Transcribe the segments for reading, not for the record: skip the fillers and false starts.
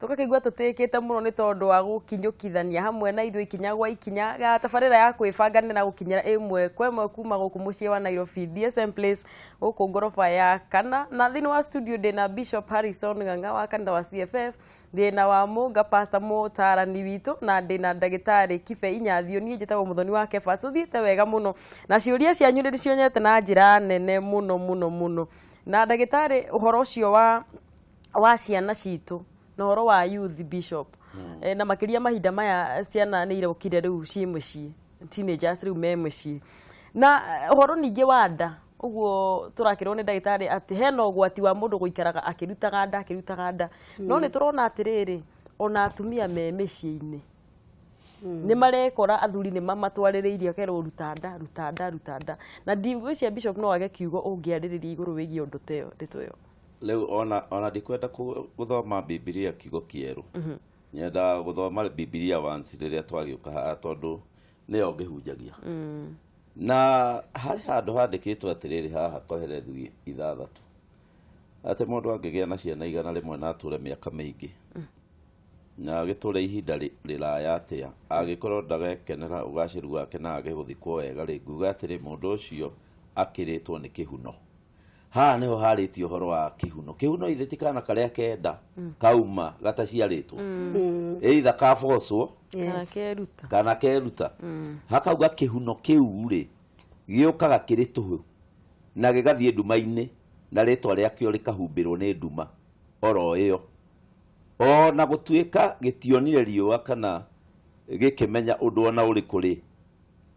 Tũgakĩigua tũtĩĩkĩte mũno nĩ tondũ wa gũkinyũkithania hamwe na ithuĩ ikinya gwa ikinya ga tabarĩra ya kwĩbanga nĩ na gũkinyĩra ĩmwe kwa ĩmwe kuma gũkũ mũciĩ wa Nairobi DSM Place gũkũ ngoroba ya kana. Na thĩinĩ wa studio ndĩna Bishop Harrison Ng'ang'a wa kanitha wa CFF, ndĩna wa Mũnga Pastor mũtarani witũ, na ndĩna ndagĩtarĩ Kibe Inyathio. Niĩ njĩtagwo Mũthoni wa Kebas. Tũthiĩte wega mũno na ciũria cianyu nĩ ndĩcionete na njĩra nene mũno mũno mũno. Na ndagĩtarĩ, ũhoro ũcio wa ciana citũ na ũhoro wa youth, Bishop, na makĩria mahinda maya ciana nĩ irokire rĩu ciĩ mũciĩ, teenagers rĩu me mũciĩ, na ũhoro ningĩ wa nda ũguo tũrakĩrwo nĩ ndagĩtarĩ atĩ hena ũgwati wa mũndũ gũikaraga akĩrutaga nda akĩrutaga nda. No nĩ tũrona atĩrĩrĩ, ona atumia me mĩciĩ-inĩ nĩ marekora athuri nĩ mamatwarĩrĩirie akerwo ruta nda, ruta nda, ruta nda. Na ndigwĩciria, Bishop, no wage kiugo ũngĩarĩrĩria igũrũ wĩgiĩ ũndũ ta ĩyo, ndeto ĩyo. Rĩu ona ndikwenda gũthoma Bibilia kiugo kĩerũ, nyendaga gũthoma Bibilia once rĩrĩa twagĩũka haha, tondũ nĩyo ngĩhunjagia. Na harĩ handũ handĩkĩtwo atĩrĩrĩ haha Kohelethu 6, atĩ mũndũ angĩgĩa na ciana 100 na atũre mĩaka mĩingĩ na agĩtũre ihinda rĩraya atĩa, angĩkorwo ndagekenera ũgacĩru wake na age gũthikwo wega rĩ, nguga atĩrĩ, mũndũ ũcio akĩrĩtwo nĩ kĩhuno. Haha nĩho harĩtie ũhoro wa kĩhuno. Kĩhuno ithe ti kana karĩa kenda kauma gataciarĩtwo, either kabocwo kana keruta. Kana keruta. Hakauga kĩhuno kĩu rĩ, gĩũkaga kĩrĩ tũhũ na gĩgathiĩ nduma-inĩ, na rĩtwa rĩakĩo rĩkahumbĩrwo nĩ nduma oro ĩyo, ona gũtuĩka gĩtionire riũa kana gĩkĩmenya ũndũ ona ũrĩkũ rĩ,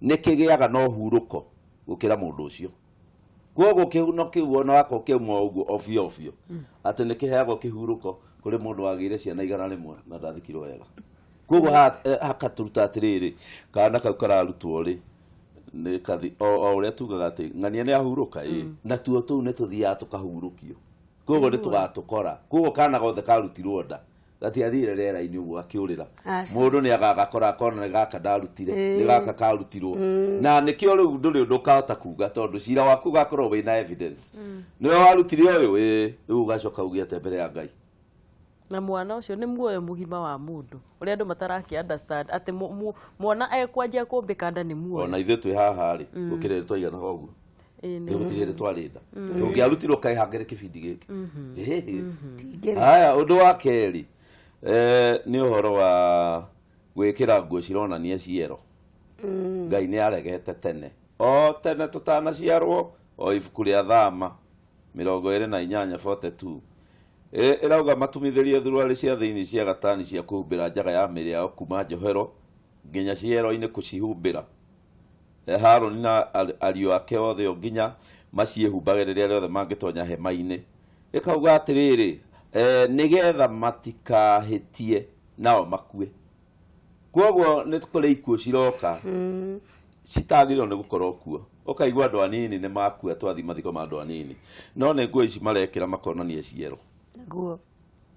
nĩ kĩgĩaga na ũhurũko gũkĩra mũndũ ũcio. Koguo kĩhuno kĩu ona wakorwo kĩauma o ũguo obio obio, atĩ nĩ kĩheagwo kĩhurũko kũrĩ mũndũ wagĩire ciana 100 na ndathikirwo wega. Koguo hakatũruta atĩrĩrĩ, kana kau kararutwo rĩ, nĩ kathi o ũrĩa tugaga atĩ ng'ania nĩ ahurũka ĩ, natuo tũu nĩ tũthiaga tũkahurũkio. Koguo nĩ tũgatũkora. Koguo kana gothe karutirwo nda gatiathire rĩera-inĩ ũguo gakĩũrĩra. Aca. Mũndũ nĩ agagakora akona nĩ gaka ndarutire, nĩ gaka karutirwo. Na nĩkĩo rĩu ndũrĩ ũndũ ũkahota kuga, tondũ cira waku ũgakorwo wĩna evidence, nĩwe warutire ũyũ ĩĩ. Rĩu ũgacoka uge atĩa mbere ya Ngai? Na mwana ũcio nĩ muoyo mũgima wa mũndũ, ũrĩa andũ mataraki understand atĩ mwana ekwanjia kũmbĩka nda nĩ muoyo. Ona ithuĩ twĩ haha rĩ, gũkĩrĩ twaiganaga ũguo. Ĩĩ, nĩ gũtirĩ hĩndĩ twarĩ nda tũngĩarutirwo kaĩ hangĩrĩ kĩbindi gĩkĩ. Ĩhĩ. Tingĩrĩ. Haya, ũndũ wa kerĩ nĩ ũhoro wa gwĩkĩra nguo cironania ciero. Ngai nĩ aregete tene, o tene tũtanaciarwo. O ibuku rĩa Thama 28:42 ĩrauga matumithĩrie thuruarĩ cia thĩinĩ cia gatani cia kũhumbĩra njaga ya mĩĩrĩ yao kuma njohero nginya ciero-inĩ kũcihumbĩra. Harũni na ariũ ake othe o nginya maciĩhumbage rĩrĩa rĩothe mangĩtonya hema-inĩ. Ĩkauga atĩrĩrĩ, nĩgetha matikahĩtie nao makue. Kwoguo nĩ kũrĩ ikuũ ciroka citagĩrĩirwo nĩ gũkorwo kuo. Ũkaigua andũ anini nĩ makua, twathiĩ mathiko ma andũ anini, no nĩ nguo ici marekĩra makonania ciero. Nĩguo.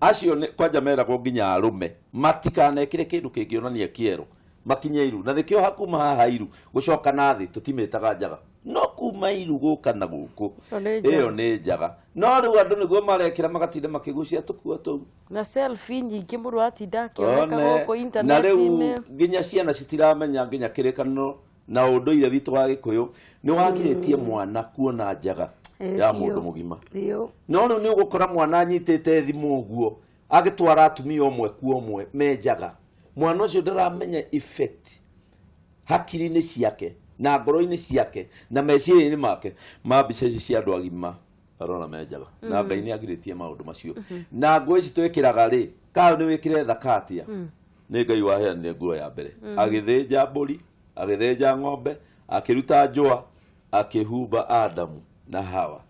Acio nĩ kwanja meragwo nginya arũme matikanekĩre kĩndũ kĩngĩonania kĩero makinye iru, na nĩkĩo hakuma haha iru gũcoka na thĩ tũtimĩtaga njaga, no kuma iru gũka na gũkũ Ĩyo nĩ njaga. Ĩyo nĩ njaga. No rĩu andũ nĩguo marekĩra, magatinda makĩgucia tũkuo tũu. Na selfie nyingĩ mũndũ atinda akĩoneka One, gũkũ na rĩu intaneti-inĩ. Nginya ciana citiramenya nginya kĩrĩkanĩro na ũndũire witũ wa Gĩkũyũ nĩ wagirĩtie mwana kuona njaga ya mũndũ mũgima. No rĩu nĩ ũgũkora mwana anyitĩte thimũ ũguo agĩtwara atumia ũmwe kwa ũmwe me njaga. Mwana ũcio ndaramenya effect hakiri-inĩ ciake na ngoro-inĩ ciake na meciria-inĩ make ma mbica ici cia andũ agima arona me njaga. Na Ngai nĩ agirĩtie maũndũ macio. Na nguo ici twĩkĩraga rĩ, kaũ nĩ wĩkĩre thaka atĩa, nĩ Ngai waheanire nguo ya mbere, agĩthĩnja mbũri, agĩthĩnja ng'ombe, akĩruta njũa, akĩhumba Adamu na Hawa.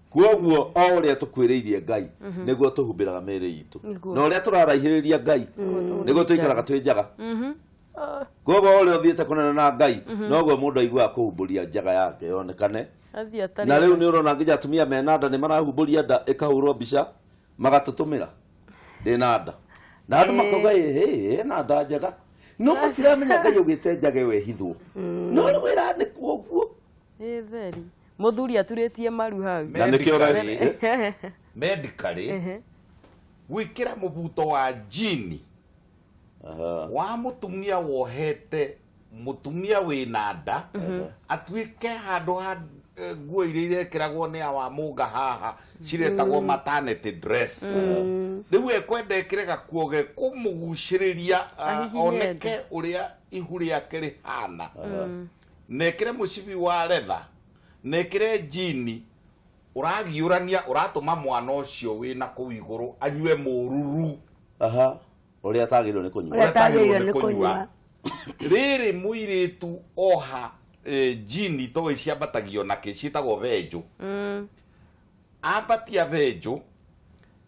Kwoguo o ũrĩa tũkwĩrĩirie Ngai nĩguo tũhumbĩraga mĩĩrĩ itũ. Na ũrĩa tũraraihĩrĩria Ngai nĩguo tũikaraga twĩ njaga. Koguo ũrĩa ũthiĩte kũnene na Ngai, noguo mũndũ aiguaga kũhumbũria njaga yake yonekane. Athiĩ atarĩ. Na rĩu nĩ ũrona nginya atumia mena nda nĩ marahumbũria nda, ĩkahũrwo mbica magatũtũmĩra, "Ndĩna nda," na andũ makauga, "Ĩhĩ, ĩna nda njega." No matiramenya Ngai augĩte njaga ĩyo ĩhithwo, no rĩu ĩranĩkwo ũguo. Ĩ theri mũthuri aturĩtie maru hau. Na nĩkĩo Medically, Gwĩkĩra mũbuto wa jini wa mũtumia wohete mũtumia wĩna nda atuĩke handũ ha nguo iria irekĩragwo nĩ awamũnga haha ciretagwo maternity dress. Rĩu ekwenda ĩkĩre gakuo ge kũmũgucĩrĩria, Ahihinye oneke ũrĩa ihu rĩake rĩhana, na ĩkĩre mũcibi wa retha na ĩkĩre jini, ũragiũrania, ũratũma mwana ũcio wĩna kũu igũrũ anyue mũruru. Aha, ũrĩa atagĩrĩirwo nĩ kũnyua. Ũrĩa atagĩrĩirwo nĩ nĩ kũnyua. Rĩrĩ mũirĩtu oha jini to ciambatagio na kĩ ciĩtagwo benjũ, ambatia benjũ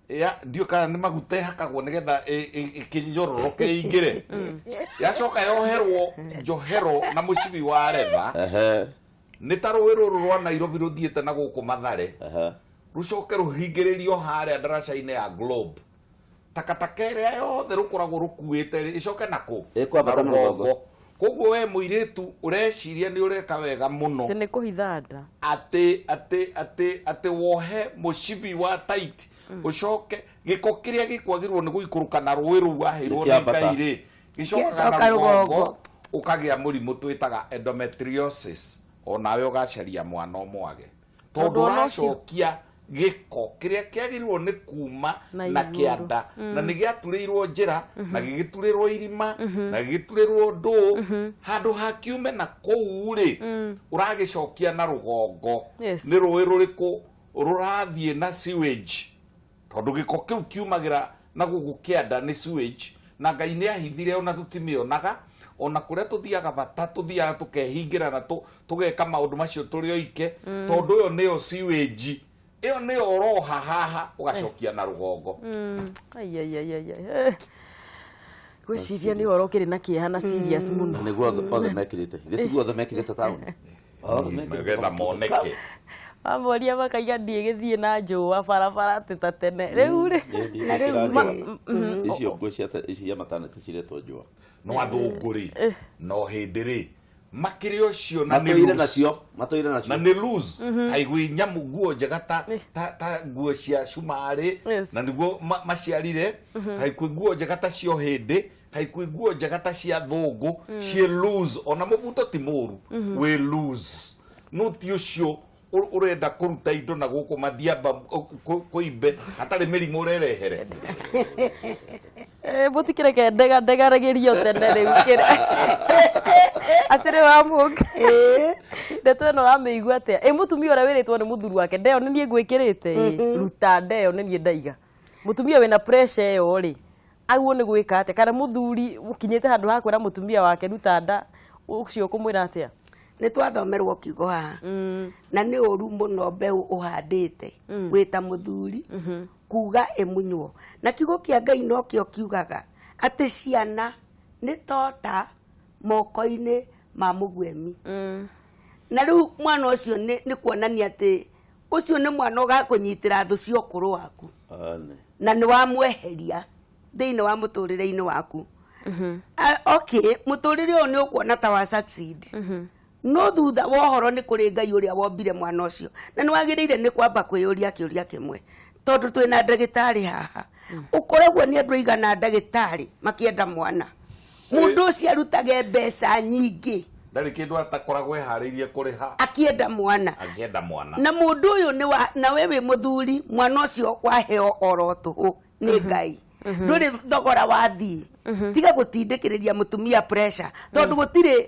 ya ndiũ kana nĩ maguta ĩhakagwo nĩgetha ĩkĩnyororoke ĩingĩre, yacoka yoherwo njohero na mũcibi wa retha. Nĩ ta rũĩ rũrũ rwa Nairobi rũthiĩte na gũkũ Mathare, rũcoke rũhingĩrĩrio harĩa ndaraca-inĩ ya Globe, takataka ĩrĩa yothe rũkoragwo rũkuĩte rĩ, ĩcoke na kũ? Ĩkwambata na rũgongo. Koguo we mũirĩtu ũreciria nĩ ũreka wega mũno Atĩ nĩ kũhitha nda. Atĩ wohe mũcibi wa tight, ũcoke gĩko kĩrĩa gĩkwagĩrĩirwo nĩ gũikũrũka na rũĩ rũu waheirwo nĩ Nĩkĩambata. Ngai rĩ, gĩcokaga Gĩacoka na rũgongo, rũgongo. Ũkagĩa mũrimũ twĩtaga endometriosis, onawe ũgacaria mwana ũmwage tondũ Tondũ ona ũcio- ũracokia gĩko kĩrĩa kĩagĩrĩirwo nĩ kuma na na igũrũ. Kĩanda na nĩ gĩaturĩirwo njĩra na gĩgĩturĩrwo irima na gĩgĩturĩrwo ndũũ handũ ha kiume na kũu rĩ, ũragĩcokia na rũgongo. Nĩ rũĩ rũrĩkũ rũrathiĩ na sewage? Tondũ gĩko kĩu kiumagĩra na gũkũ kĩanda nĩ sewage, na Ngai nĩ ahithire ona tũtimĩonaga, ona kũrĩa tũthiaga bata tũthiaga tũkehingĩra na tũgeka maũndũ macio tũrĩ oike, tondũ ĩyo nĩyo sewage, ĩyo nĩyo ũroha haha ũgacokia na rũgongo. Ai, ai, ai, ai, ai. Ngwĩciria nĩ ũhoro ũkĩrĩ na kĩeha na serious mũno. Na nĩguo othe mekĩrĩte, ithe tiguo othe mekĩrĩte taũni. Othe mekĩrĩte. Nĩgetha moneke. Wamoria makaiga ndiĩgĩthiĩ na njũa barabara atĩ ta tene rĩu rĩ. Na rĩu rĩ- Icio nguo ici cia maternity ciretwo njũa. No athũngũ rĩ, no hĩndĩ rĩ makĩrĩ ũcio na nĩ Matũire loose. nacio, matũire Na nacio. nĩ loose kaigui nyamu nguo njega ta nguo cia cumarĩ. Na nĩguo maciarire kaikui nguo njega ta cio hĩndĩ kaikui nguo njega ta cia thũngũ ciĩ loose, ona mũbuto ti mũru wĩ loose, no ti ũcio ũrenda kũruta indo na gũkũ mathiamba kũimbe hatarĩ mĩrimũ ũrerehere. Mũtikĩreke ndega ndegaragĩrio tene rĩu kĩrĩ atĩrĩ wa mũngĩ ndeto ĩno ũramĩigua atĩa? Ĩ mũtumia ũrĩa wĩrĩtwo nĩ mũthuri wake, ndeo nĩ niĩ ngwĩkĩrĩte, ĩ ruta ndeo nĩ niĩ ndaiga, mũtumia wĩna pressure ĩyo rĩ, agwo nĩ gwĩka atĩa? Kana mũthuri ũkinyĩte handũ ha kwĩra mũtumia wake ruta nda, ũcio ũkũmwĩra atĩa? Nĩ twathomerwo kiugo haha, na nĩ ũru mũno mbeũ ũhandĩte wĩ ta mũthuri kuga ĩmunywo, na kiugo kĩa Ngai nokĩo kiugaga atĩ ciana nĩ tota moko-inĩ ma mũguemi. Na rĩu mwana ũcio nĩ kuonania atĩ ũcio nĩ mwana ũgakũnyitĩra thũ cia ũkũrũ waku. Ane. Na nĩ wamweheria thĩinĩ wa mũtũrĩre-inĩ waku. Okay, mũtũrĩre ũyũ nĩ ũkuona ta wa succeed, no thutha wa ũhoro nĩ kũrĩ Ngai ũrĩa wombire mwana ũcio, na nĩ wagĩrĩire nĩ kwamba kwĩyũria kĩũria kĩmwe, tondũ twĩna ndagĩtarĩ haha. Ũkoragwo nĩ andũ aigana ndagĩtarĩ makĩenda mwana, mũndũ ũcio arutage mbeca nyingĩ? Ndarĩ kĩndũ atakoragwo eharĩirie kũrĩha akĩenda mwana. Akĩenda mwana. Na mũndũ ũyũ nĩ wa na we wĩ mũthuri, mwana ũcio waheo oro tũhũ nĩ Ngai, ndũrĩ thogora wathiĩ. Tiga gũtindĩkĩrĩria mũtumia pressure, tondũ gũtirĩ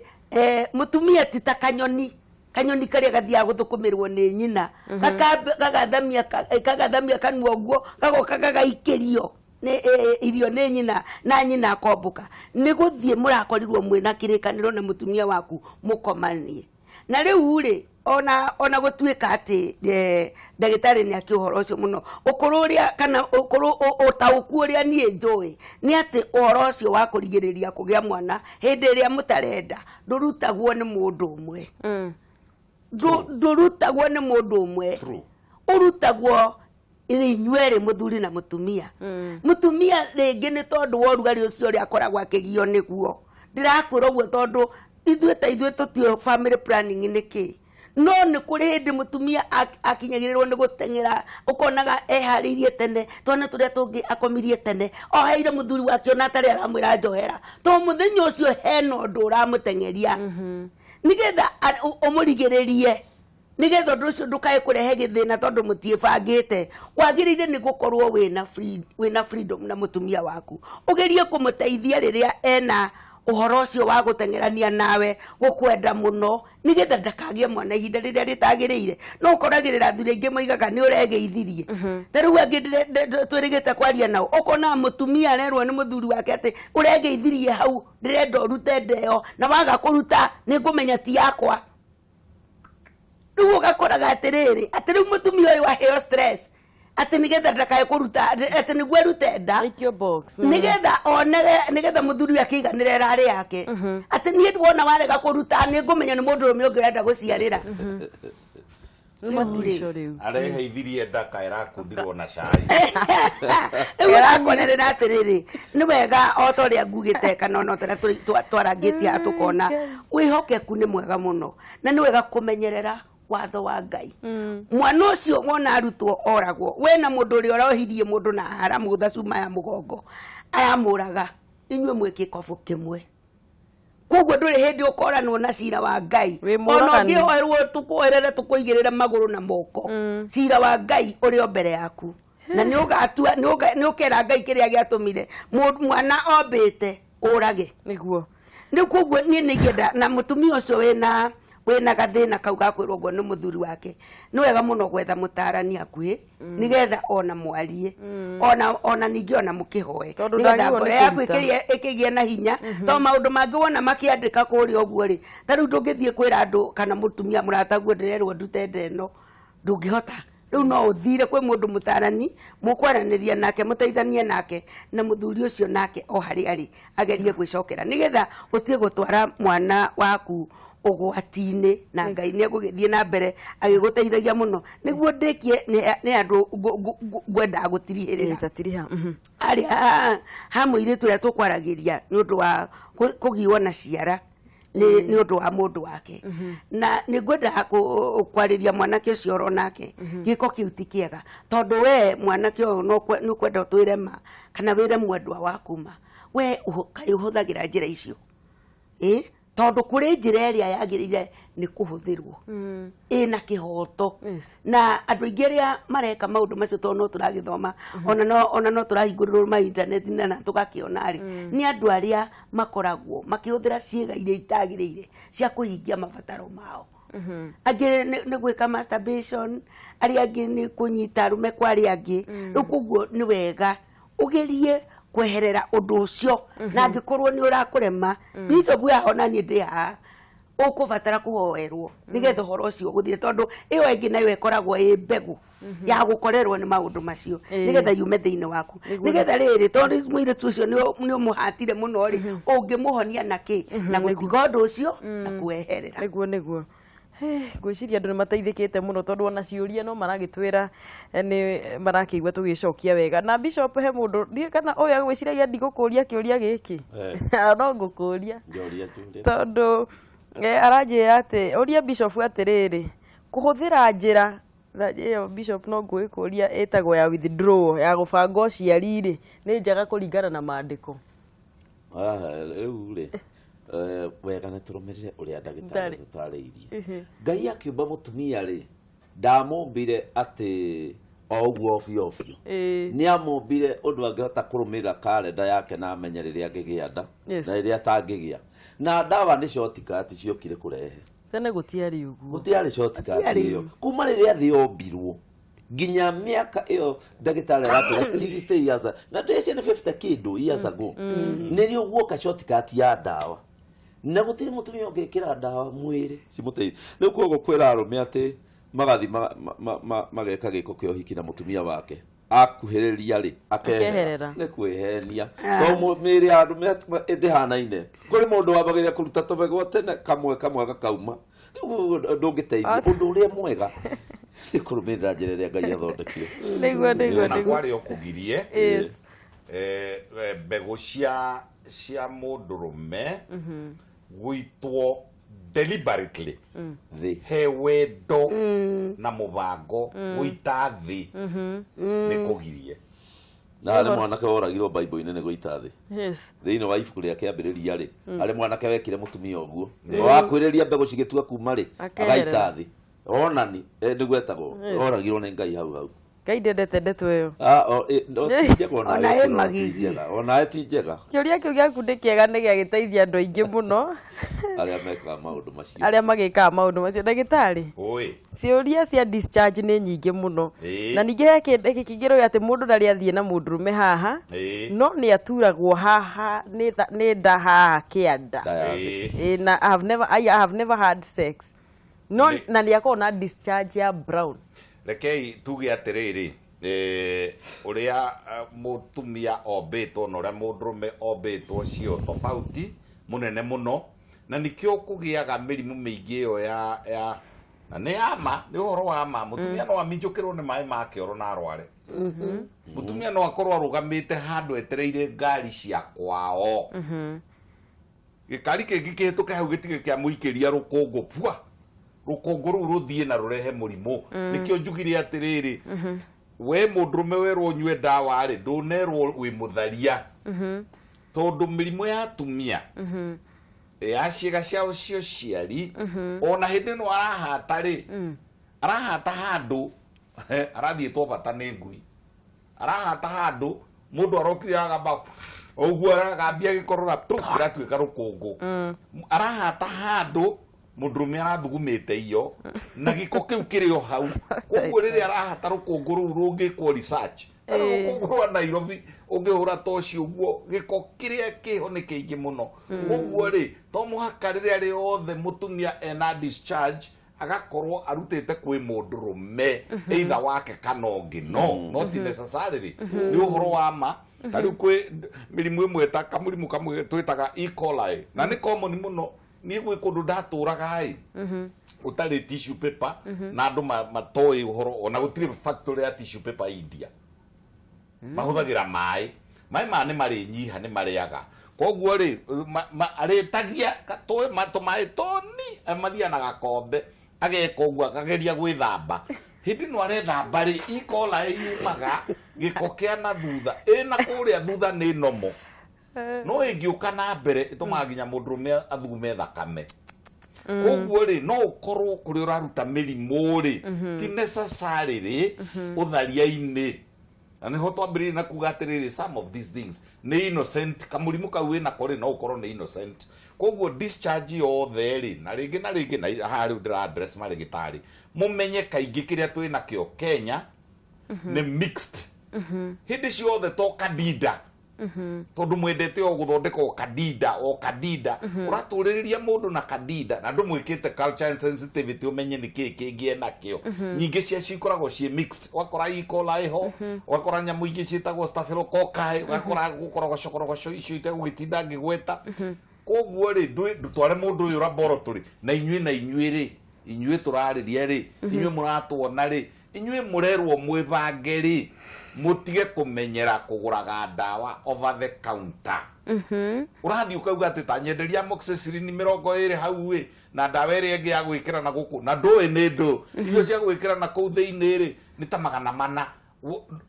mũtumia ti ta kanyoni, kanyoni karĩa gathiaga gũthũkũmĩrwo nĩ nyina, kagathamia kanua ũguo, gagoka gagaikĩrio nĩ irio nĩ nyina, na nyina akombũka. Nĩ gũthiĩ mũrakorirwo mwĩna kĩrĩkanĩro na mũtumia waku mũkomanie. Na rĩu rĩ, ona gũtuĩka atĩ ndagĩtarĩ nĩ akĩ ũhoro ũcio mũno, ũkũrũ ũrĩa kana ũkũrũ ũtaũku ũrĩa niĩ njũĩ nĩ atĩ ũhoro ũcio wa kũrigĩrĩria kũgĩa mwana hĩndĩ ĩrĩa mũtarenda ndũrutagwo nĩ mũndũ ũmwe. Ndũrutagwo nĩ mũndũ ũmwe. Ũrutagwo inyuerĩ, mũthuri na mũtumia. Mũtumia rĩngĩ nĩ tondũ wa ũrugarĩ ũcio ũrĩa akoragwo akĩgio nĩguo ndĩrakwĩra ũguo, tondũ ithuĩ ta ithuĩ tũtiũĩ family planning nĩ kĩ. No nĩ kũrĩ hĩndĩ mũtumia akinyagĩrĩrwo nĩ gũteng'era, ũkonaga eharĩirie tene, twana tũrĩa tũngĩ akomirie tene, oheire mũthuri wake ona atarĩ aramwĩra njohera, to mũthenya ũcio hena ũndũ ũramũteng'eria nĩgetha ũmũrigĩrĩrie, nĩgetha ũndũ ũcio ndũkae kũrehe gĩthĩna tondũ mũtiĩbangĩte. Wagĩrĩire nĩ gũkorwo wĩna free, wĩna freedom na mũtumia waku, ũgerie kũmũteithia rĩrĩa ena ũhoro ũcio wa gũteng'erania nawe, gũkwenda mũno, nĩgetha ndakagĩe mwana ihinda rĩrĩa rĩtagĩrĩire. No ũkoragĩrĩra athuri aingĩ moigaga nĩ ũregĩithirie. Ta rĩu angĩ twĩrĩgĩte kwaria nao, ũkona mũtumia arerwo nĩ mũthuri wake atĩ ũregĩithirie hau, ndĩrenda ũrute nda ĩyo, na waga kũruta nĩ ngũmenya ti yakwa. Rĩu ũgakoraga atĩrĩrĩ, atĩ rĩu mũtumia ũyũ aheo stress atĩ nĩgetha ndakae kũruta, atĩ nĩguo arute nda. Aikio box. Nĩgetha onere, nĩgetha mũthuri ũyũ akĩiganĩre ĩrarĩ yake, atĩ niĩ wona warega kũruta nĩ ngũmenya nĩ mũndũrũme ũngĩ ũrenda gũciarĩra. Rĩu matisho rĩu. Areheithirie ndaka ĩrakundirwo na cai. Rĩu ũrakorerera atĩrĩrĩ, nĩ wega o ta ũrĩa ngugĩte, kana ona ta ũrĩa twarangĩtie haha, tũkona wĩhokeku nĩ mwega mũno, na nĩ wega kũmenyerera watho wa Ngai. Mwana ũcio wona arutwo oragwo, we na mũndũ ũrĩa ũrohirie mũndũ na aramũgũtha cuma ya mũgongo aramũraga, inyuĩ mwĩ gĩkobo kĩmwe. Koguo ndũrĩ hĩndĩ ũkoranwo na cira wa Ngai. Wĩ Ona mũragani. ũngĩhoerwo tũkwoherere tũkũigĩrĩre magũrũ na moko, cira wa Ngai ũrĩ o mbere yaku, na nĩ ũgatua, nĩ ũkera Ngai kĩrĩa gĩatũmire mwana ombĩte ũrage. Nĩguo. Rĩu koguo niĩ nĩ ingĩenda na mũtumia ũcio wĩna gathĩna kau ga kwĩrwo ũguo nĩ mũthuri wake, nĩ wega mũno gwetha mũtarani hakuhĩ, nĩgetha ona mwarie, ona ningĩ ona mũkĩhoe, Tondũ nĩgetha ndagĩrĩirwo ngoro nĩ yaku kũruta. ĩkĩgĩe na hinya. Tondũ maũndũ mangĩ wona makĩandĩka kũrĩa ũguo rĩ, ta rĩu ndũngĩthiĩ kwĩra andũ kana mũtumia mũrataguo ndĩrerwo ndute nda ĩno, ndũngĩhota. Rĩu no ũthire kwĩ mũndũ mũtarani, mũkwaranĩria nake, mũteithanie nake, na mũthuri ũcio nake o harĩa arĩ agerie gwĩcokera, nĩgetha ũtige gũtwara mwana waku ũgwati-inĩ, na Ngai nĩ egũgĩthiĩ na mbere agĩgũteithagia mũno. Nĩguo ndĩkie, nĩ andũ ngwendaga gũtirihĩrĩra. Ĩĩ, tatiriha. Harĩa ha mũirĩtu ũrĩa tũkwaragĩria nĩ ũndũ wa kũgiwo na ciara nĩ ũndũ wa mũndũ wake, na nĩ ngwendaga kwarĩria mwanake ũcio oro nake, gĩko kĩu ti kĩega, tondũ we mwanake ũyũ nĩ ũkwenda ũtwĩre ma kana wĩre mwendwa waku ma, we kaĩ ũhũthagĩra njĩra icio? Ĩ tondũ kũrĩ njĩra ĩrĩa yagĩrĩire nĩ kũhũthĩrwo ĩna kĩhoto. Na andũ aingĩ arĩa mareka maũndũ macio, tondũ no tũragĩthoma, ona no tũrahingũrĩrwo ma internet na tũgakĩona rĩ, nĩ andũ arĩa makoragwo makĩhũthĩra ciĩga iria itagĩrĩire cia kũhingia mabataro mao. Angĩ nĩ gwĩka masturbation, arĩa angĩ nĩ kũnyita arũme kwa arĩa angĩ. Rĩu koguo nĩ wega ũgerie kweherera ũndũ ũcio, na angĩkorwo nĩ ũrakũrema, bishop haha ona niĩ ndĩ haha, ũkũbatara kũhoerwo nĩgetha ũhoro ũcio ũgũthire, tondũ ĩyo ĩngĩ nayo ĩkoragwo ĩ mbegũ ya gũkorerwo nĩ maũndũ macio, nĩgetha yume thĩinĩ waku, nĩgetha rĩrĩ, tondũ mũirĩtu ũcio nĩ ũmũhatire mũno rĩ, ũngĩmũhonia na kĩ? Na gũtiga ũndũ ũcio na kweherera. Nĩguo. Ngwĩciria andũ nĩ mateithĩkĩte mũno, tondũ ona ciũria no maragĩtwĩra nĩ marakĩigua tũgĩcokia wega. Na Bishop, he mũndũ ndiũĩ kana ũyũ agwĩciragia ndigũkũria kĩũria gĩkĩ. No ngũkũria. Njũria, njũria. Tondũ aranjĩra atĩ ũria Bishop atĩrĩrĩ, kũhũthĩra njĩra na ĩyo Bishop no ngũgĩkũria ĩtagwo ya withdrawal ya gũbanga ũciari rĩ, nĩ njega kũringana na maandĩko? Rĩu rĩ, wega nĩ tũrũmĩrĩre ũrĩa ndagĩtarĩ Ndarĩ. tũtarĩirie. Ngai akĩũmba mũtumia rĩ, ndamũmbire atĩ o ũguo obio obio. Nĩ amũmbire ũndũ angĩhota kũrũmĩrĩra karenda yake na amenye rĩrĩa angĩgĩa nda na rĩrĩa atangĩgĩa. Na ndawa nĩ shortcut ciokire kũrehe. Tene gũtiarĩ ũguo. Gũtiarĩ shortcut Gũtiarĩ. ĩyo. Kuma rĩrĩa thĩ yombirwo nginya mĩaka ĩyo ndagĩtarĩ aratwĩra 60 years, na ndĩcio nĩ 50 kĩndũ years ago, nĩrĩo guoka shortcut ya ndawa, na gũtirĩ mũtumia ũngĩkĩra ndawa mwĩrĩ cimũteithie. Rĩu koguo kwĩra arũme atĩ magathi mageka gĩko kĩa ũhiki na mũtumia wake akuhĩrĩria rĩ, akeherera, Akeherera. nĩ kwĩhenia, tondũ mĩĩrĩ ya andũ ndĩhanaine. Kũrĩ mũndũ wambagĩrĩria kũruta tũbegũ tene kamwe kamwe gakauma. Rĩu ndũngĩteithia. Ũndũ ũrĩa mwega nĩ kũrũmĩrĩra njĩra ĩrĩa Ngai athondekire. Nĩguo. Na Nĩguo. kwarĩ o kũgirie mbegũ cia mũndũrũme gũitwo. Deliberately thĩ he wendo na mũbango gũita thĩ nĩ kũgirie. Na harĩ mwanake woragirwo Bible-inĩ nĩ gũita thĩ. Thĩinĩ wa ibuku rĩa Kĩambĩrĩria rĩ, harĩ mwanake wekire mũtumia ũguo wakwĩrĩria mbegũ cigĩtua kuma rĩ, Akeherera. agaita thĩ onani nĩguo etagwo, oragirwo nĩ Ngai hau hau. Ngai ndendete ndeto ĩyo. Ah, no, ti njega Ona onawe ĩ kĩrora, ti magigi. njega onawe ti njega. Kĩũria kĩu gĩaku nĩ kĩega, nĩ gĩagĩteithia andũ aingĩ mũno arĩa mekaga maũndũ macio, arĩa magĩkaga maũndũ macio. Ndagĩtarĩ, Oi. Ciũria cia discharge nĩ nyingĩ mũno. Na ningĩ he kĩndũ gĩkĩ kĩngĩ atĩ mũndũ ndarĩ athiĩ na mũndũrũme haha, no nĩ aturagwo haha nĩ nda haha kĩanda. Nda ya thĩ. Na I have never had sex, no na nĩ akoragwo na discharge ya brown. Rekei tuge atĩrĩrĩ, ũrĩa mũtumia ombĩtwo na ũrĩa mũndũrũme ombĩtwo cio tofauti mũnene mũno, na nĩkĩo kũgĩaga mĩrimũ mĩingĩ ĩyo ya na nĩ ya ma, nĩ ũhoro wa ma. Mũtumia no aminjũkĩrwo nĩ maĩ ma kĩoro na arware. Mũtumia no akorwo arũgamĩte handũ etereire ngari cia kwao, gĩkari kĩngĩ kĩhĩtũke hau gĩtige kĩa mũikĩria rũkũngũ, pua, rũkũngũ rũu rũthiĩ na rũrehe mũrimũ. Nĩkĩo njugire atĩrĩrĩ, we mũndũrũme werwo ũnyue ndawa rĩ, ndũnerwo wĩ mũtharia, tondũ mĩrimũ ya atumia ya ciĩga ciao cia ũciari, ona hĩndĩ ĩno arahata rĩ, arahata handũ arathiĩtwo bata nĩ ngui, arahata handũ mũndũ arokire agamba ũguo aragambia gĩkorora tu kĩratuĩka rũkũngũ, arahata handũ mũndũrũme arathugumĩte iyo na gĩko kĩu kĩrĩ o hau. Koguo rĩrĩa arahata rũkũngũ rũu rũngĩkwo research na rũkũngũ rwa Nairobi ũngĩhũra toci ũguo, gĩko kĩrĩa kĩho nĩ kĩingĩ mũno. Koguo rĩ, to mũhaka rĩrĩa rĩothe mũtumia ena discharge agakorwo arutĩte kwĩ mũndũrũme, either wake kana ũngĩ, no not necessarily. Nĩ ũhoro wa ma, ta rĩu kwĩ mĩrimũ ĩmwe ta kamũrimũ kamwe twĩtaga E. coli, na nĩ common mũno. Niĩ gwĩ kũndũ ndatũraga ĩ ũtarĩ tissue paper, na andũ matoĩ ũhoro, ona gũtirĩ factory ya tissue paper India. Mahũthagĩra maĩ, maĩ maya nĩ marĩ nyiha, nĩ marĩaga. Koguo rĩ, arĩtagia tũmaĩ toni, mathiaga na gakombe, ageka ũguo akageria gwĩthamba. Hĩndĩ ĩno arethamba rĩ, E. coli yumaga gĩko kĩa na thutha ĩna kũrĩa thutha nĩ nomo, no ĩngĩũka na mbere ĩtũmaga nginya mũndũrũme athugume thakame. Koguo rĩ, no ũkorwo kũrĩa ũraruta mĩrimũ rĩ, ti necessarily ũtharia-inĩ. Na nĩho twambĩrĩirie na kuga atĩrĩrĩ, some of these things nĩ innocent. Kamũrimũ kau wĩnako rĩ, no ũkorwo nĩ innocent. Koguo discharge yothe rĩ, na rĩngĩ na rĩngĩ, na haha rĩu ndĩra address marĩgĩtarĩ, mũmenye kaingĩ kĩrĩa twĩ nakĩo Kenya nĩ mixed hĩndĩ ciothe, to candida, tondũ mwendete o gũthondeka o candida, o candida. Ũratũrĩrĩria mũndũ na candida na ndũmwĩkĩte culture and sensitivity ũmenye nĩ kĩĩ kĩngĩ enakĩo. Nyingĩ ciacio ikoragwo ciĩ mixed, ũgakora E. coli ho, ũgakora nyamũ ingĩ ciĩtagwo staphylococci, ũgakora gũkorogoco korogoco icio itegũgĩtinda ngĩgweta. Koguo rĩ, ndũtware mũndũ ũyũ laboratory. Na inyuĩ, na inyuĩ rĩ, inyuĩ tũrarĩria rĩ, inyuĩ mũratwona rĩ, inyuĩ mũrerwo mwĩbange rĩ, mũtige kũmenyera kũgũraga ndawa over the counter. Ũrathiĩ ũkauga atĩ ta nyenderia amoxicillin 20 hau ĩ, na ndawa ĩrĩa ĩngĩ ya gwĩkĩra na gũkũ, na ndũĩ nĩ ndũ icio cia gwĩkĩra na kũu thĩinĩ rĩ, nĩ ta 400.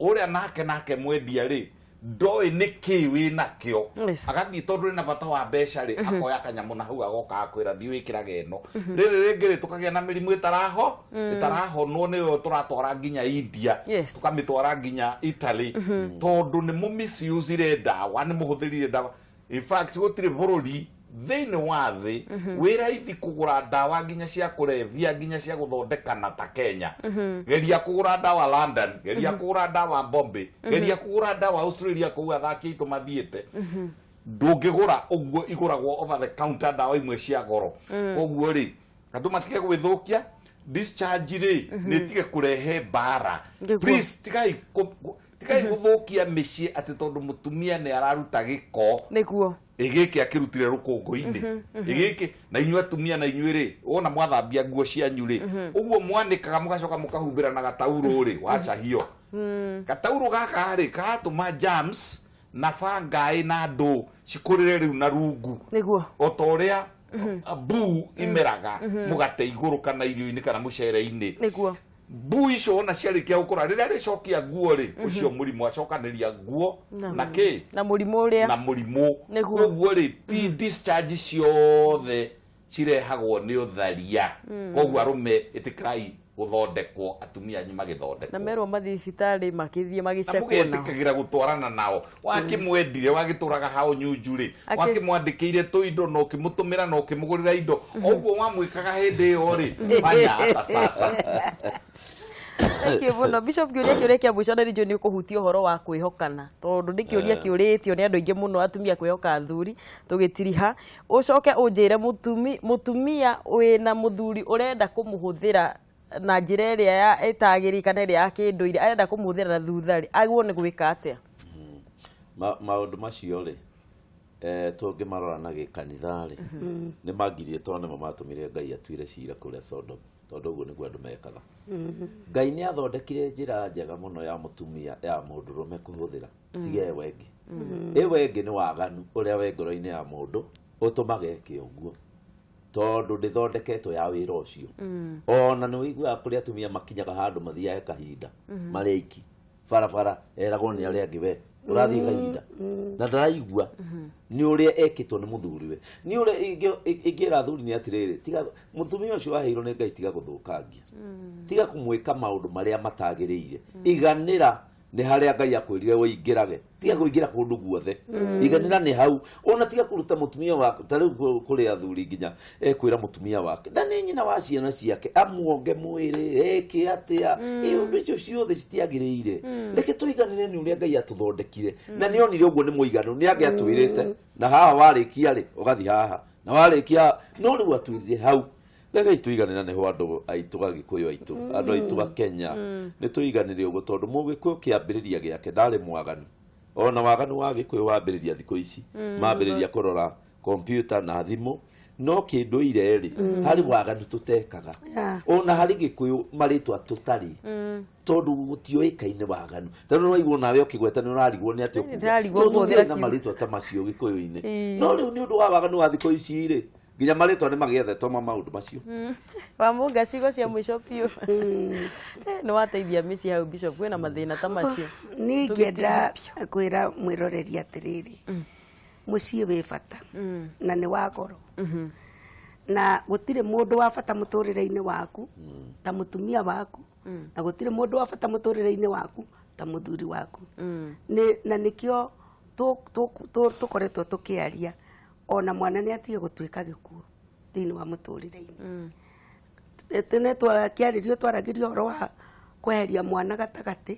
Ũrĩa nake mwendia rĩ, ndoĩ nĩ kĩ wĩ nakĩo. Agathiĩ tondũ ĩna bata wa mbeca rĩ, akoya kanyamũ na hau, agoka akwĩra thiĩ wĩkĩrage ĩno. Rĩrĩ rĩngĩ rĩ, tũkagĩa na mĩrimũ ĩtaraho ĩtarahonwo, nĩyo tũratwara nginya India, tũkamĩtwara nginya Italy, tondũ nĩ mũ misuse ndawa, nĩ mũhũthĩrire ndawa. In fact, gũtirĩ bũrũri thĩinĩ wa thĩ wĩ raithi kũgũra ndawa nginya cia kũrebia, nginya cia gũthondekana ta Kenya. Geria kũgũra ndawa London, geria kũgũra ndawa Bombay, geria kũgũra ndawa Australia, kũu athaki aitũ mathiĩte, ndũngĩgũra ũguo. Igũragwo over the counter ndawa imwe cia goro. Koguo rĩ, andũ matige gwĩthũkia. Discharge rĩ, nĩ tige kũrehe mbara. Please, tigai tigai gũthũkia mĩciĩ atĩ tondũ mũtumia nĩ araruta gĩko. Ĩgĩkĩ akĩrutire rũkũngũ-inĩ ĩgĩkĩ. Na inyuĩ atumia, na inyuĩ rĩ, wona mwathambia nguo cianyu rĩ, ũguo mwanĩkaga mũgacoka mũkahumbĩra na gataurũ rĩ, wacahio gataurũ gaka rĩ, karatũma germs na fungi na ndũ cikũrĩre rĩu na rungu. O ta ũrĩa Mbuu imeraga mũgate igũrũ kana irio-inĩ kana mũcere-inĩ. Nĩguo. Mbuu icio wona ciarĩkia gũkũra, rĩrĩa rĩcokia nguo rĩ, ũcio mũrimũ acokanĩria nguo na kĩ? Na mũrimũ ũrĩa. Na mũrimũ. Nĩguo. Koguo rĩ, ti discharge ciothe cirehagwo nĩ ũtharia. Koguo arũme, ĩtĩkĩrai gũthondekwo, atumia anyu magĩthondekwo. Na merwo mathiĩ thibitarĩ makĩthiĩ Na magĩcekwo nao. Mũgetĩkagĩra gũtwarana nao. Wakĩmwendire, wagĩtũraga hao nyunju rĩ, Akĩ- wakĩmwandĩkĩire tũindo na ũkĩmũtũmĩra na ũkĩmũgũrĩra indo, o ũguo wamwĩkaga hĩndĩ ĩyo rĩ, fanya hata sasa. Thank you mũno, Bishop. Kĩũria, kĩũria kĩa mũico, na nĩ ũkũhutia ũhoro wa kwĩhokana, tondũ nĩ kĩũria kĩũrĩtio nĩ andũ aingĩ mũno, atumia kwĩhoka athuri. Tũgĩtiriha, ũcoke ũnjĩre mũtumia wĩna mũthuri ũrenda kũmũhũthĩra na njĩra ĩrĩa ya ĩtagĩrĩire kana ĩrĩa ya kĩndũire, arenda kũmũhũthĩra na thutha rĩ, agĩrĩirwo nĩ gwĩka atĩa? Maũndũ macio rĩ, tũngĩmarora na gĩkanitha rĩ, nĩ mangirie, tondũ nĩmo matũmire Ngai atuire cira kũrĩa Sodom, tondũ ũguo nĩguo andũ mekaga. Ngai nĩ athondekire njĩra njega mũno ya mũtumia, ya mũndũrũme kũhũthĩra, tiga ĩwe ĩngĩ. Ĩwe ĩngĩ nĩ waganu ũrĩa wĩ ngoro-inĩ ya mũndũ ũtũmaga eke ũguo, tondũ ndĩthondeketwo ya wĩra ũcio. Ona nĩ wĩiguaga kũrĩa atumia makinyaga handũ mathiage kahinda marĩ aiki barabara, eragwo nĩ arĩa angĩ, "We ũrathiĩ kahinda," na ndaraigua nĩ ũrĩa ekĩtwo nĩ mũthuriwe. Nĩ ũrĩa ingĩra athuri nĩ atĩrĩrĩ, tiga mũtumia ũcio waheirwo nĩ Ngai, tiga gũthũkangia, tiga kũmwĩka maũndũ marĩa matagĩrĩire. Iganĩra nĩ harĩa Ngai akwĩrire ũingĩrage, tiga kũingĩra kũndũ guothe, iganĩra nĩ hau. Ona tiga kũruta mũtumia waku, ta rĩu kũrĩ athuri nginya ekwĩra mũtumia wake, na nĩ nyina wa ciana ciake, amuonge mwĩrĩ, eke atĩa. Ũndũ icio ciothe citiagĩrĩire. Reke tũiganĩre nĩ ũrĩa Ngai atũthondekire, na nĩ onire ũguo nĩ mũiganu. Nĩ angĩatwĩrĩte na haha warĩkia rĩ, ũgathiĩ haha, na warĩkia, no rĩu atwĩrire hau. Rekei tũiganĩre nĩho. Andũ aitũ Gagĩkũyũ aitũ, andũ aitũ a Kenya, nĩ tũiganĩre ũguo, tondũ Mũgĩkũyũ kĩambĩrĩria gĩake ndarĩ mwaganu. Ona waganu wa Gĩkũyũ wambĩrĩria thikũ ici, mambĩrĩria kũrora kompiuta na thimũ, no kĩndũire rĩ, harĩ waganu tũtekaga. Ona harĩ Gĩkũyũ marĩtwa tũtarĩ, tondũ gũtiũĩkaine waganu. Tondũ nĩwaigua nawe ũkĩgweta, nĩ ũrarigwo nĩ atĩa ũkuga. Ndĩrarigwo Tondũ kũhũthĩra tũtiarĩ na kiugo. marĩtwa ta macio Gĩkũyũ-inĩ. No rĩu nĩ ũndũ wa waganu wa thikũ ici rĩ, nginya marĩtwa nĩ magĩethetwo ma maũndũ macio. Wamũnga, ciugo cia mũico biũ. Nĩ wateithia mĩciĩ hau, Bishop, kwĩna mathĩna ta macio. Niĩ ingĩenda Tũgĩtiriha. Kwĩra mwĩroreri atĩrĩrĩ, mũciĩ wĩ bata na nĩ wa goro, na gũtirĩ mũndũ wa bata mũtũrĩre-inĩ waku ta mũtumia waku, na gũtirĩ mũndũ wa bata mũtũrĩre-inĩ waku ta mũthuri waku. Na nĩkĩo tũkoretwo tũkĩaria, ona mwana nĩ atige gũtuĩka gĩkuũ thĩinĩ wa mũtũrĩre-inĩ. Tene twakĩarĩrio, twaragĩrio ũhoro wa kweheria mwana gatagatĩ,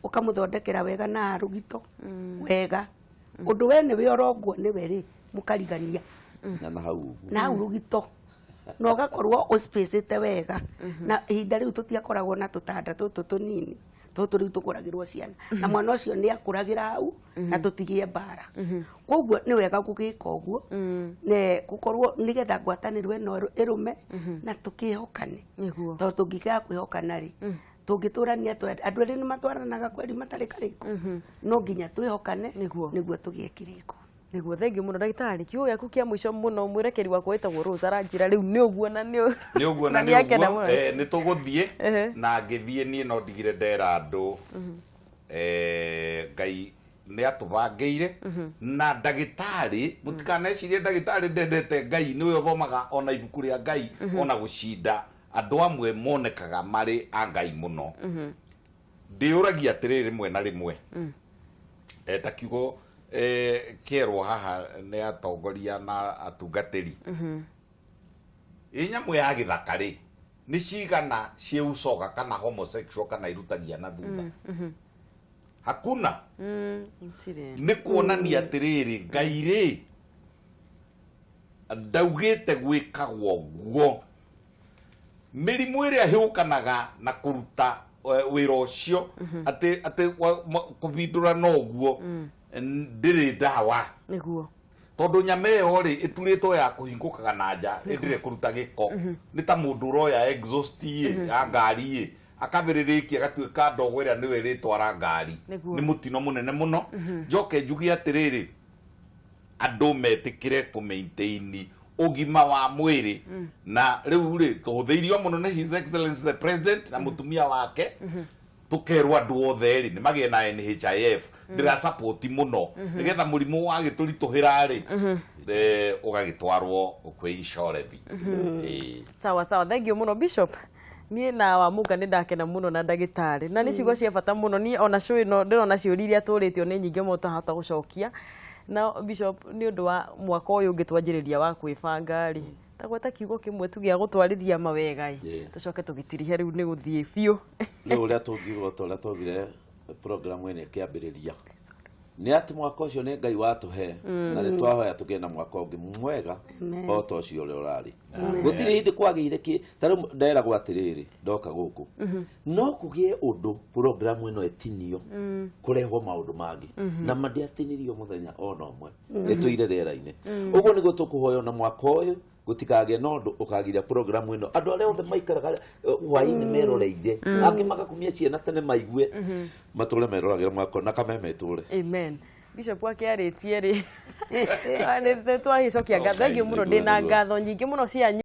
ũkamũthondekera wega na rũgito wega, ũndũ we nĩwe ũrongwo nĩwe rĩ, mũkarigania. Na hau ũguo. Na hau rũgito, na ũgakorwo ũspacĩte wega. Na ihinda rĩu tũtiakoragwo na tũtanda tũtũ tũnini tũtũ rĩu tũkũragĩrwo ciana, na mwana ũcio nĩ akũragĩra hau na tũtigĩe mbara. Koguo nĩ wega gũgĩka ũguo, ne gũkorwo nĩgetha ngwatanĩro ĩno ĩrũme na tũkĩhokane. Tondũ tũngĩkĩaga kwĩhokana rĩ, tũngĩtũrania atĩa? Andũ erĩ nĩ matwaranaga kweri matarĩ karĩko? No nginya twĩhokane nĩguo tũgĩe kĩrĩko. Nĩguo, thengiũ mũno, ndagĩtarĩ. Kiugo gĩaku kĩa mũico mũno. Mwĩrekeri wakwa wĩtagwo Rose aranjĩra rĩu nĩ ũguo na nĩ Nĩ ũguo na na nĩ nĩakena ũguo mũno. Nĩ tũgũthiĩ na ngĩthiĩ niĩ no ndigire ndera andũ, Ngai nĩ atũbangĩire na ndagĩtarĩ. Mũtikanecirie ndagĩtarĩ ndendete Ngai, nĩwe ũthomaga ona ibuku rĩa Ngai ona gũcinda andũ amwe monekaga marĩ a Ngai mũno. Ndĩũragia atĩrĩrĩ, rĩmwe na rĩmwe, ta kiugo kĩerwo haha nĩ atongoria na atungatĩri, ĩ nyamũ ya gĩthaka rĩ, nĩ cigana ciĩ ucoga kana homosexual kana irutagia na thutha? Hakuna. Itirĩ. Nĩ kuonania atĩrĩrĩ, Ngai rĩ, ndaugĩte gwĩkagwo guo. Mĩrimũ ĩrĩa ĩhũkanaga na kũruta wĩra ũcio atĩ kũbindũrana ũguo ndĩrĩ ndawa. Tondũ nyama ĩyo rĩ, ĩturĩtwo ya kũhingũkaga na nja ĩndĩre kũruta gĩko. Nĩ ta mũndũ ũroya exhaust ĩ ya ngari ĩ, akabĩrĩrĩkia agatuĩka ndogo ĩrĩa nĩwe ĩrĩtwara ngari. Nĩ mũtino mũnene mũno. Njoke njuge atĩrĩrĩ, andũ metĩkĩre kũ maintain Ũgima wa mwĩrĩ na rĩu rĩ tũhũthĩirio mũno nĩ His Excellency the President na mũtumia wake, tũkerwo andũ othe rĩ nĩ magĩe na NHIF. Ndĩra support mũno nĩgetha mũrimũ wagĩtũritũhĩra rĩ, ũgagĩtwarwo kwĩ insurance. Ĩĩ. Sawa sawa, thank you mũno, Bishop. Niĩ na Wamuga nĩ ndakena mũno na ndagĩtarĩ, na nĩ ciugo cia bata mũno. Niĩ ona show ĩno ndĩrona ciũria iria tũrĩtio nĩ nyingĩ mũno tũtahota gũcokia. Na Bishop, nĩ ũndũ wa mwaka ũyũ ũngĩ twanjĩrĩria wa kwĩbanga rĩ, ta gweta kiugo kĩmwe tu gĩa gũtwarĩria mawega ĩ, tũcoke tũgĩtirihe rĩu nĩ gũthiĩ biũ. Rĩu ũrĩa tũngiuga ta ũrĩa twaugire program ĩno ĩkĩambĩrĩria nĩ atĩ mwaka ũcio nĩ Ngai watũhe, na nĩ twahoya tũgĩe na mwaka ũngĩ mwega o ta ũcio ũrĩa ũrarĩ. Gũtirĩ hĩndĩ kwagĩire kĩ ta rĩu nderagwo atĩrĩrĩ, ndoka gũkũ no kũgĩe ũndũ program ĩno ĩtinio kũrehwo maũndũ mangĩ, na ma ndĩatinirio mũthenya ona ũmwe, ĩtũire rĩera-inĩ. Ũguo nĩguo tũkũhoya ona mwaka ũyũ gũtikagĩe na ũndũ ũkagiria program ĩno. Andũ arĩa othe maikaraga hwaĩ-inĩ meroreire, angĩ magakumia ciana tene maigue, matũre meroragĩra mwaka na kameme ĩtũre. Amen. Bishop akĩarĩtie rĩ, nĩ twagĩcokia ngatho. Thank you mũno, ndĩna ngatho nyingĩ mũno cianyu.